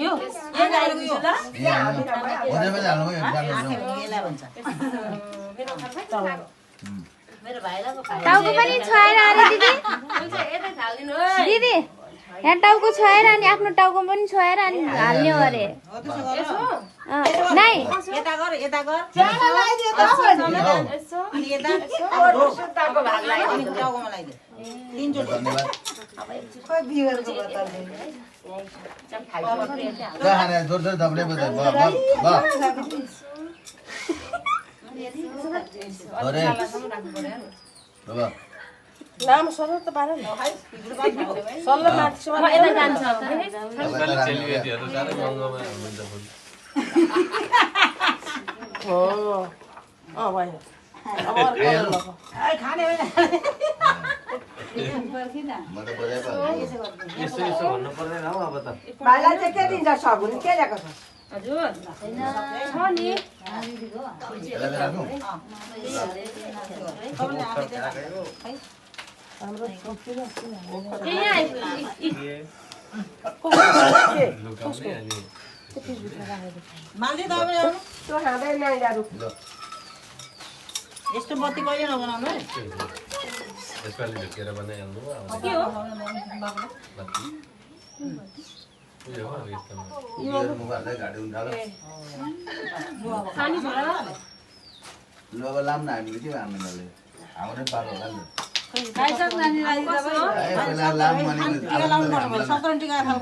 यो यो गाईको यो ल ओजे पनि हाल्नु भयो यसलाई भन्छ मेरो भाइलाई पो खाए टाउको पनि छोएर अरे दिदी हुन्छ यतै थाल्दिनु ओइ दिदी यहाँ टाउको छोएर अनि आफ्नो टाउको पनि छोएर अनि हाल्ने हो अरे नाइ यता गर यता गर जान लगाइदियो त अनि यता सुत्ताको भाग लगाइदिनु टाउकोमा लगाइदिनु तीनचोटि धन्यवाद खोइ बिगरको बताले खाने जोर जोर थप्ने बता ब अरे बाबा नाम सरल त पार न सल्ल माथि म यता जान्छ चेलीबेटीहरु साह्रै महँगोमा हुनुहुन्छ फेरि हो भयो अब अर्को खाने होइन म त बजाइ पा यसो यसो भन्नु पर्दैन हौ अब त भाइलाई चाहिँ के दिन्छ सगुन के ल्याएको छ हजुर छ नि हाम्रो लुकाउने अनि मान्छे तपाईँ आउनु त्यो खाँदैन नानीहरू यस्तो बत्ती कहिले नबनाउनु है यसपालि झुकेर बनाइहाल्नु अब के हो उयो हो यस्तोमा यो मोबाइलले गाडी उठालो खानी छोरा ल अब लाम न हामीले के हाल्नुले हाम्रो पालो होला नि खाइसक्नु नानीलाई पहिला लाम भनेको टिका लाउनु पर्छ 17 टिका खानु